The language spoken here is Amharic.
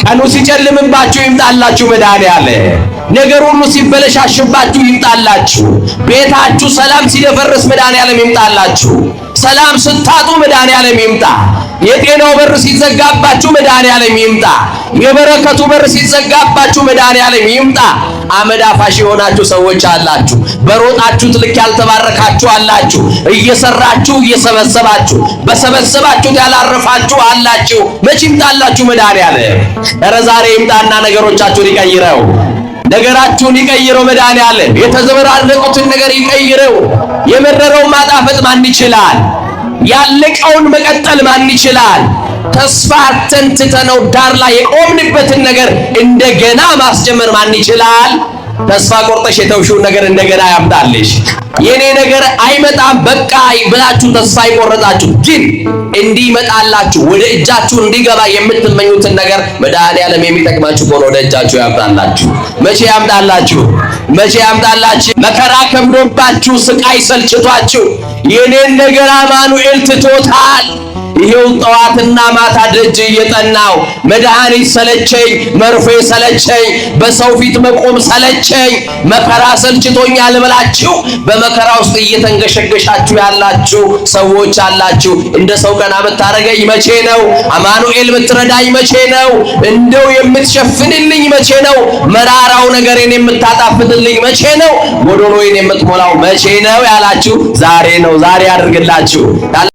ቀኑ ሲጨልምባችሁ ይምጣላችሁ መድኃኔዓለም። ነገር ሁሉ ሲበለሻሽባችሁ ይምጣላችሁ። ቤታችሁ ሰላም ሲደፈርስ መድኃኔዓለም ይምጣላችሁ። ሰላም ስታጡ መድኃኔዓለም ይምጣ። የጤናው በር ሲዘጋባችሁ መድኃኔዓለም ይምጣ። የበረከቱ በር ሲዘጋባችሁ መድኃኔዓለም ይምጣ። አመድ አፋሽ የሆናችሁ ሰዎች አላችሁ። በሮጣችሁት ልክ ያልተባረካችሁ አላችሁ። እየሰራችሁ እየሰበሰባችሁ በሰበሰባችሁት ያላረፋችሁ አላችሁ። መቼ ይምጣላችሁ መድኃኔዓለም? ኧረ ዛሬ ይምጣና ነገሮቻችሁን ይቀይረው። ነገራችሁን ይቀይረው መድኃኔዓለም። የተዘበራረቁትን ነገር ይቀይረው። የመረረውን ማጣፈጥ ማን ይችላል? ያለቀውን መቀጠል ማን ይችላል? ተስፋ አጥተን ትተነው ዳር ላይ የቆምንበትን ነገር እንደገና ማስጀመር ማን ይችላል? ተስፋ ቆርጠሽ የተውሽውን ነገር እንደገና ያምጣልሽ። የኔ ነገር አይመጣም በቃ ብላችሁ ተስፋ የቆረጣችሁ ግን እንዲመጣላችሁ ወደ እጃችሁ እንዲገባ የምትመኙትን ነገር መድኃኔዓለም የሚጠቅማችሁ ከሆነ ወደ እጃችሁ ያምጣላችሁ። መቼ ያምጣላችሁ? መቼ ያምጣላችሁ? መከራ ከብዶባችሁ፣ ስቃይ ሰልችቷችሁ የኔን ነገር አማኑኤል ትቶታል፣ ይሄው ጠዋትና ማታ ደጅ እየጠናው መድኃኒት ሰለቸኝ፣ መርፌ ሰለቸኝ፣ በሰው ፊት መቆም ሰለቸኝ፣ መከራ ሰልችቶኛል ብላችሁ በመከራ ውስጥ እየተንገሸገሻችሁ ያላችሁ ሰዎች አላችሁ። እንደ ሰው ቀና የምታረገኝ መቼ ነው? አማኑኤል የምትረዳኝ መቼ ነው? እንደው የምትሸፍንልኝ መቼ ነው? መራራው ነገሬን የምታጣፍጥልኝ መቼ ነው? ጎዶሎዬን የምትሞላው መቼ ነው ያላችሁ ዛሬ ነው። ዛሬ ያድርግላችሁ።